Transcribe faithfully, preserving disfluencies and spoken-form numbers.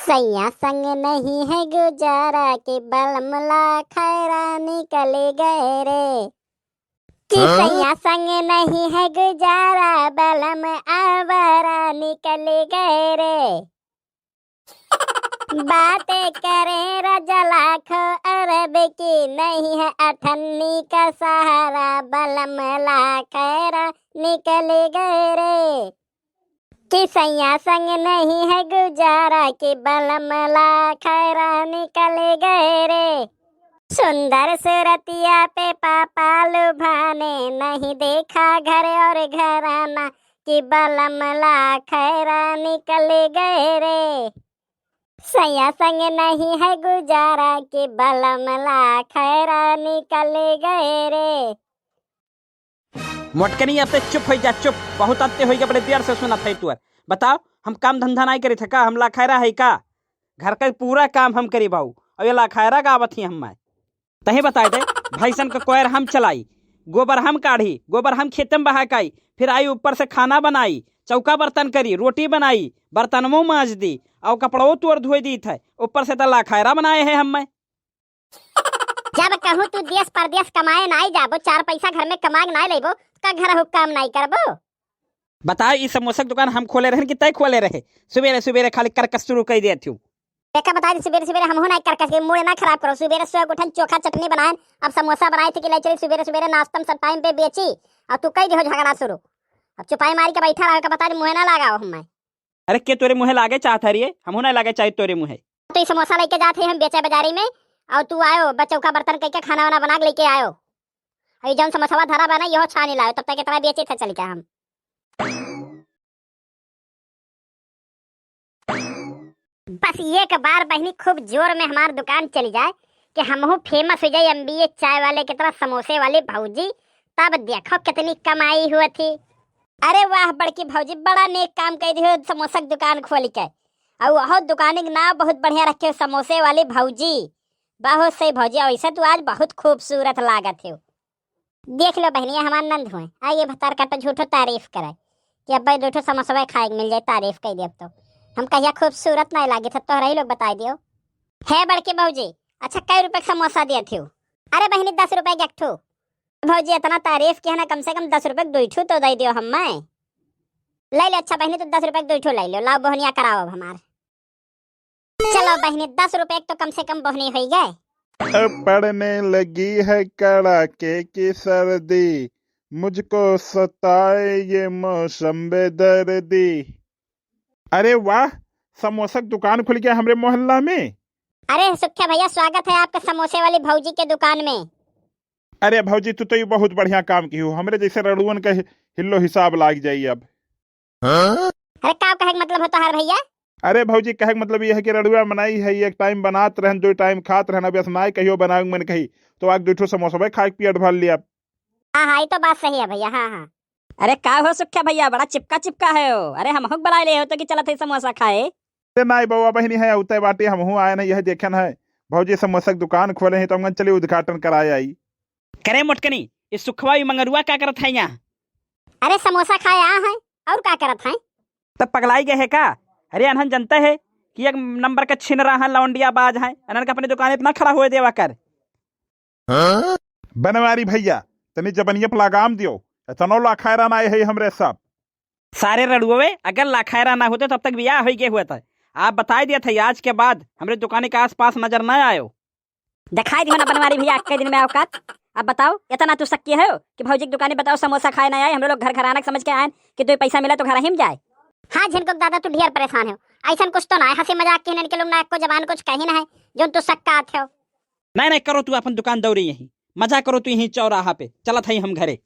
सैया संग नहीं है गुजारा कि बलम लाखैरा निकल गए रे। कि हाँ? सैया संग नहीं है गुजारा, बलम आवारा निकल गए रे। बातें करें राजा लाखों अरब की, नहीं है अठन्नी का सहारा, बलम लाखैरा निकल गए रे। कि सैया संग नहीं है गुजारा कि बलम लाखैरा निकल गए रे। सुंदर सूरतिया पे पापा लुभाने, नहीं देखा घर और घराना कि बलम लाखैरा निकल गए रे। सैया संग नहीं है गुजारा कि बलम लाखैरा निकल गए रे। मोटकनी, अब ते चुप होइ जा, चुप। बहुत अत्ते होइ गए, बड़े देर से सुनत है तुअर। बताओ, हम काम धंधा नाई करित है का? हम लाखैरा है का? घर का पूरा काम हम करी बाऊ, और ये लाखैरा गावत ही हम मैं। तही बताए दे, भैंसन का कोयर हम चलाई, गोबर हम काढ़ी, गोबर हम खेते में बहा के आई, फिर आई ऊपर से खाना बनाई, चौका बर्तन करी, रोटी बनाई, बर्तनवो माज दी, और कपड़वो तुअर धोए दीत है, ऊपर से तो लाखैरा बनाए है हम मैं। जब कहूँ तू देश परदेश कमाए नाई जाबो, चार पैसा घर में कमा के नाई लेबो, का घर हो काम नाई करबो? बताओ, ई समोसा के दुकान हम खोले रहन कि तय खोले रहे? सुबेरे सुबेरे खाली करकस शुरू कर देत हूँ। देखा, बता दी, सुबेरे सुबेरे हमहू नाई करकस के मूड ना खराब करो। सुबेरे सुबह उठन चोखा चटनी बनाएन, अब समोसा बनाए थे कि ले चली सुबेरे सुबेरे नाश्ता में सब टाइम पे बेची, और तू कई दिहो झगड़ा शुरू। अब चुपाई मारी के बैठा रहो, का बता दी, मुँहे ना लगाओ हम मैं। अरे, के तोरे मुँहे लागे चाहत है रे? हमहू ना लागे चाही तोरे मुँहे। तो ई समोसा लेके जात है हम बेचे बाजारी में, और तू आयो, बस चौका बर्तन कइके खाना वाना बना के लेके आयो। अभी जौन समोसवा धरा बा ना, इहो छानी लायो, तब तक इतना बेचे थे चल के हम। बस एक बार बहिनी खूब जोर में हमार दुकान चली जाए कि हमहू फेमस हो जाए एमबीए चाय वाले की तरह, समोसे वाली भौजी, तब देखो कितनी कमाई हुआ थी। अरे वाह बड़की भौजी, बड़ा नेक काम कर दियो समोसा की दुकान खोल के। और वह दुकान के नाम बहुत बढ़िया रखे हो, समोसे वाली भौजी। बहुत सही भौजी, और ऐसे तू आज बहुत खूबसूरत लागत हो। देख लो बहनिया, हमार नंद हुए, आ ये भतार का तो झूठो तारीफ करे कि अब दो ठो समोसवा खाए के मिल जाए, तारीफ कर दे। अब तो हम कहिया खूबसूरत नहीं लागे थे, तोहरा ही लोग बताई दियो। हे बड़की भौजी, अच्छा कै रुपए के समोसा दिए थे? अरे बहनी, दस रुपए के एक ठो। भौजी इतना तारीफ किया ना, कम से कम दस रुपए के दो ठो तो दे दियो हमें। ले ले, अच्छा बहनी, तू दस रुपए के दो ठो ले लो, लाओ बोहनिया कराओ अब हमार। चलो बहनी, दस रुपए के तो कम से कम बोहनी होई गए। अब पड़ने लगी है कड़ाके की सर्दी, मुझको सताए ये मौसम बेदर्दी। अरे वाह, समोसा की दुकान खुल गया हमरे मोहल्ला में। अरे सुख्या भैया, स्वागत है आपका समोसे वाली भौजी के दुकान में। अरे भौजी, तू तो ये बहुत बढ़िया काम की हो, हमरे जैसे रड़ुअन का हि-, हिल्लो हिसाब लाग जाई अब। अरे का कहे के मतलब होता है भैया? अरे भौजी, कहे के मतलब यह है कि रड़ुआ मनाई है, एक टाइम बनात रहन, दो टाइम खात रहन, अब ऐसा नाय कहियो बनावे मन कही, तो आज दो ठो समोसा खाए के पेट भर लिया। हाँ हाँ, ये तो बात सही है भैया। हाँ हाँ। अरे का हो सुख्या भैया, बड़ा चिपका चिपका है हो। अरे हमहू के बुलाए ले हो तो कि चलत है समोसा खाए। अरे नाई बउआ, बहिनी है, उतै बाटी, हमहू आए न, यह देखन है भौजी समोसा के दुकान खोले हैं, तो हम चली उद्घाटन कराए आई। करे मोटकनी, इस सुखवा ई मंगरुआ का करत है यहाँ? अरे समोसा खाए आ हैं, और का करत हैं? तब पगलाई गए है का? अरे अनहन जनते है कि एक नंबर का छिनरा है, लौंडिया बाज है, अनहन का अपनी दुकान इतना खड़ा हुए देवा कर। हाँ? बनवारी भैया, तनी जबनिया पर लगाम दियो, इतनो लाखैरा ना है हमरे सब। सारे रड़ुए, अगर लाखैरा ना होते तब तक बियाह होई गए हुआ था। आप बताई दिया था, आज के बाद हमरे दुकान के आसपास नजर ना आयो। दिखाई दियो ना बनवारी भैया, अक्के दिन में औकात। अब बताओ, इतना तू शक्की है कि भौजी की दुकानी बताओ समोसा खाए ना आए, हम लोग घर घराना समझ के आए कि दो पैसा मिला तो घर ही में जाए। हाँ झिनकुक दादा, तू ढेर परेशान हो, ऐसा कुछ तो ना है, हंसी मजाक के इनके लोग ना को जबान कुछ कही ना है, जो तू शक्का आते हो। नहीं नहीं, करो तू अपन दुकान दौरी यहीं, मजा करो तू यहीं चौराहा पे, चलत है हम घरे।